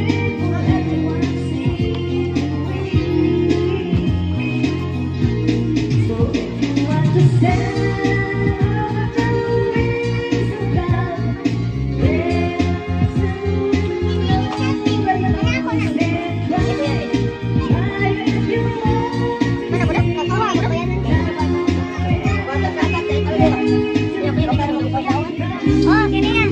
People, everyone see to it. So if you want to stand under the wings of God, there's stand by if you want to Oh, kini yan.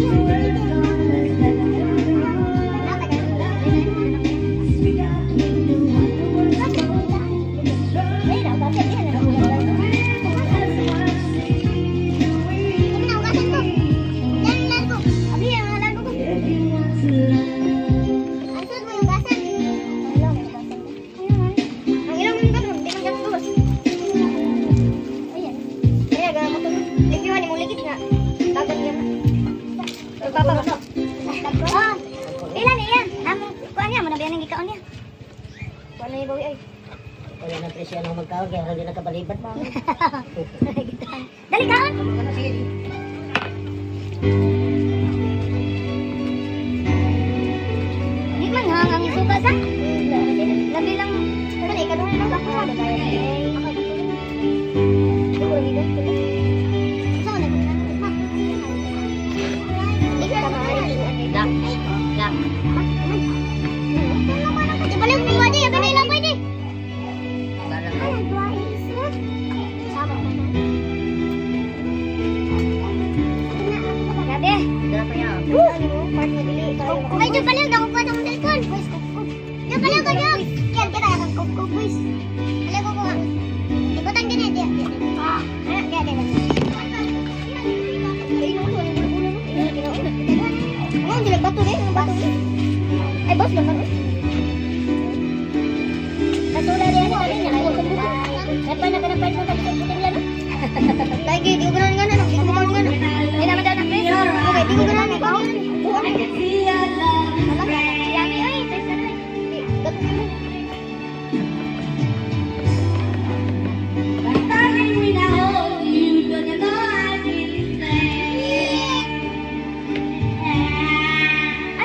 Speak up when the words go. People, everyone see to it. If you want to love. Ang ilang mga ganun, di man gatos. Ayan. Kaya gana mo to. Limpyuhan ni mong ligid nga. Bagon niya. Papa ba? Ah, pila ni yan? Among kuan niya mo na biyan ang gikaon niya. Kuan na ibawi ay. Wala na presyo ang magkaon kaya hindi nakabalibad ba. Dali kaon. Ano, sige. Di man nga ang suka sa. Labi lang kani kaduha na ba? Dak, dak. Balang. Grabe. Dala pa yan. Ay, diyan pala, nakukuha ng cellphone. Diyan pala ko, diyan. Yan, kita ka, kuk boys. Pala ko kuha. Ikutan din eh, diyan. Ah, diyan, diyan, diyan. Ano, hindi nagbato rin, ang bato rin. Ay, boss, naman. Katulad yan, ito rin, nakain na ka ng part ng pagkakutin lang, no? Lagi, di ko ganoon nga na, di ko ganoon nga na. Hindi naman daw na, Chris. Okay, di ko ganoon, di ko ganoon. Yummy, oy, taste na, oy. Di, gato mo.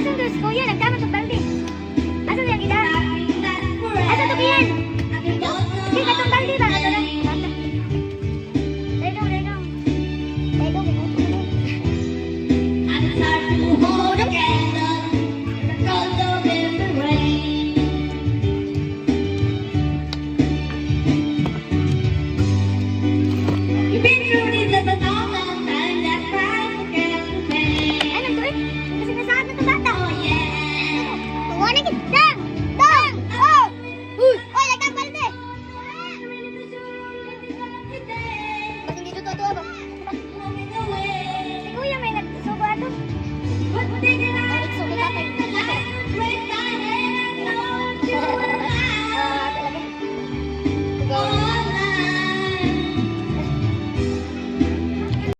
Asan to si Kuya? Nagtama sa balde. Asan yung ida? Asan to kiyan? Di, katong balde ba? Ato na. Bata. Dahil dong, dahil dong. Dahil dong.